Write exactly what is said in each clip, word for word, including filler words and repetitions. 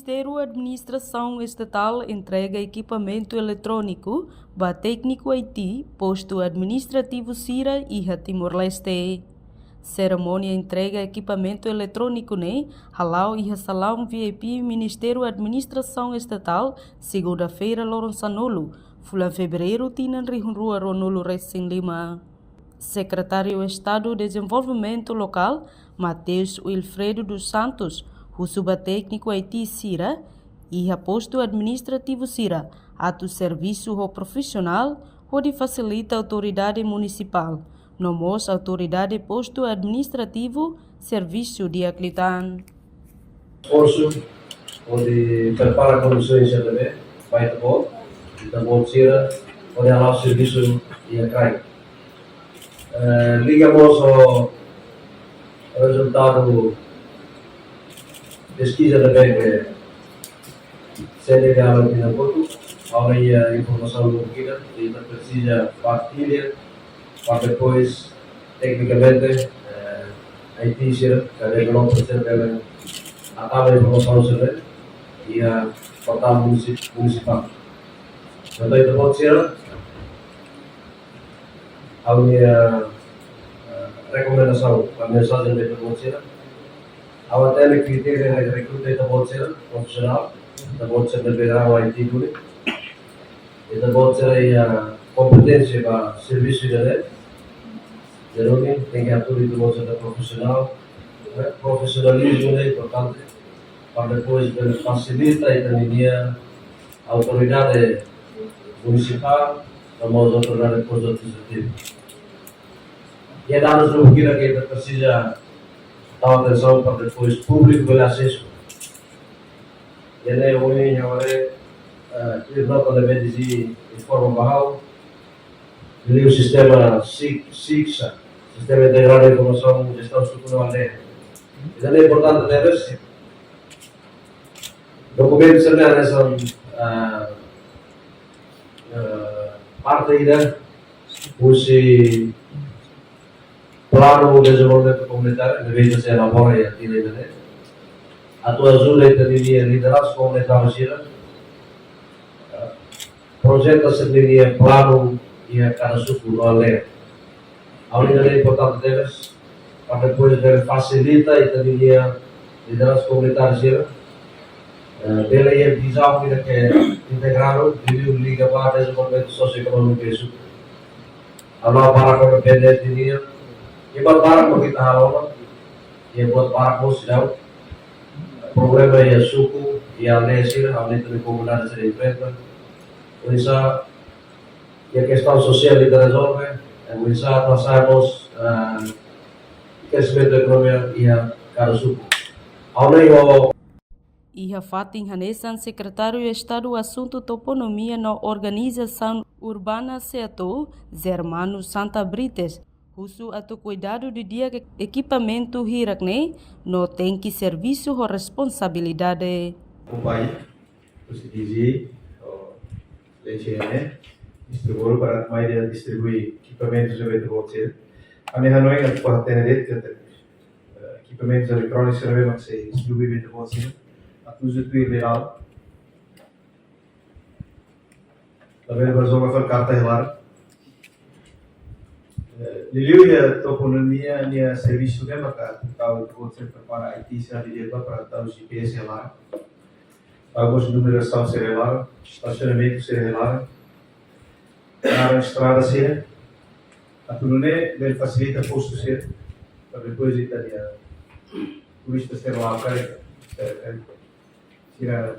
Ministériu Administrasaun Estatál entrega ekipamentu eletróniku ba tékniku I T postu administrativu sira iha Timor-Leste. Serimónia entrega ekipamentu eletróniku ne'e hala'o iha salaun V I P Ministériu Administrasaun Estatál, segunda-feira, loron sanulu, fulan fevereiru, tinan rihun rua ruanulu resin lima. Sekretáriu Estadu Dezenvolvimentu Lokál, Mateus Wilfredo dos Santos, husu ba tékniku I T sira iha postu administrativu sira atu servisu ho profisionál, hodi fasilita autoridade munisipál no mós autoridade postu administrativu servisu di'ak liután. Esforsu hodi prepara kondisoens sira ne'ebé ba ita-boot, ita-boot sira hodi hala'o servisu iha kraik. Eh, liga mós ho rezultadu peskiza ne'ebé ke sende de aula di Nagoto, ha'u-nia informasaun lubuk ida, ita presiza partilla, para depois, teknikamente, eh, I T sira, ka developer sira, bele hatama informasaun sira iha portál munisip-, munisipál. Entaun, ita-boot sira, ha'u-nia, eh, rekomendasaun, ka mensajen ba ita-boot sira. Ha'u hatene kritéria ne'ebé rekruta ita-boot sira, profisionál, ita-boot sira ne'ebé rau I T duni. Ita-boot sira iha kompeténsia ba servisu ida-ne'e. Jadi, tenke hatudu ita-boot sira profisionál. Eh, profisionalizmu ne'e importante. Para depois, bele fasilita ita-nia autoridade munisipál, no mós autoridade postu administrativu. Iha dadus lubuk ida ke ita presiza tau atensaun para depois públiku bele asesu. Iha ne'e ohin ha'u haree, eh, irna pada bendisi informa ba ha'u, liu sistema SIK, SIKSA, Sistema Integradu Informasaun Jestaun Suku no Aldeia. Ida-ne'e importante tebes. Dokumentu sira-ne'e hanesan, ah, ah, parte ida husi planu dezenvolvimentu komunitáriu ne'ebé ita sei elabora iha tinan ida-ne'e. Atu ajuda ita-nia lideransa komunitáriu sira, ah, projeta sira-nia planu iha kada suku no aldeia. Ha'u hanoin ida-ne'e importante tebes, para depois bele fasilita ita-nia lideransa komunitáriu sira, eh, bele iha vizaun ida ke integradu, liuliu liga ba dezenvolvimentu sosioekonómiku iha suku. Ha'u la para kona pendente nian, iha buat barak mak ita halo ona, iha buat barak mós seidauk. Problema iha suku, iha aldeia sira, ha'u hanoin ita-nia komunidade sira enfrenta. Oinsá, iha kestaun sosiál ita rezolve, eh, oinsá atu hasa'e mós, eh, kresimentu ekonomia iha kada suku. Ha'u hanoin ho Iha fatin hanesan, Sekretáriu Estadu Asuntu Toponímia no Organizasaun Urbana, SEATOU, Germano Santa Brites, husu atu kuidadu didi'ak ekipamentu hirak-ne'e no tenke servisu ho responsabilidade. Kupai, husi D G, o, Lenciene, distribui para mai dia distribui ekipamentu sira ba ita-boot sira. Ami hanoin atu para hatene de'it katak, eh, ekipamentu eletróniku sira ne'ebé mak sei distribui ba ita-boot sira, atu uza tuir legal. Labele bá joga fali karta iha laran. Eh, liuliu iha toponímia nia servisu ne'e maka tau ita-boot sira prepara I T sira didi'ak ba para tau G P S iha laran. Tau mós numerasaun sira iha laran, estasionamentu sira iha laran, naran estrada sira. Atu nune'e bele fasilita postu sira, para depois ita-nia turista sira la'o karik, sira karik, sira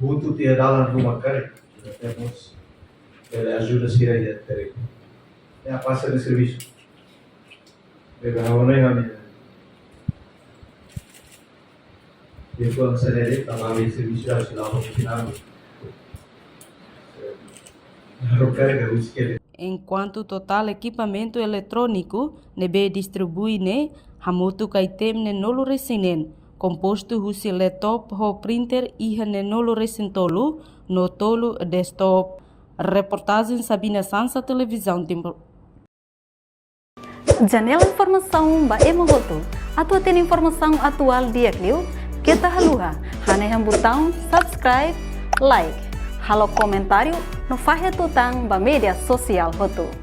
butuh tiha dalan ruma karik, sira temos, bele ajuda sira iha terrenu. Ya, pasa de servisu. Bebe ha'u hanoin ami. Dia tuan sendiri, tanba ami servisu harus dilakukan final. Harus karik, harus karik. Enkuantu totál ekipamentu eletróniku ne'ebé distribui ne'e hamutuk item neenulu resin neen, kompostu husi laptop ho printer iha neenulu resin tolu no tolu desktop. Reportajen Sabina Sansa, Televizaun Timor. Janela informasaun ba ema hotu. Atu hatene informasaun atuál di'ak liu, keta haluha, Hanehan butaun subscribe, like, halo komentáriu no fahe tutan ba média sosiál hotu.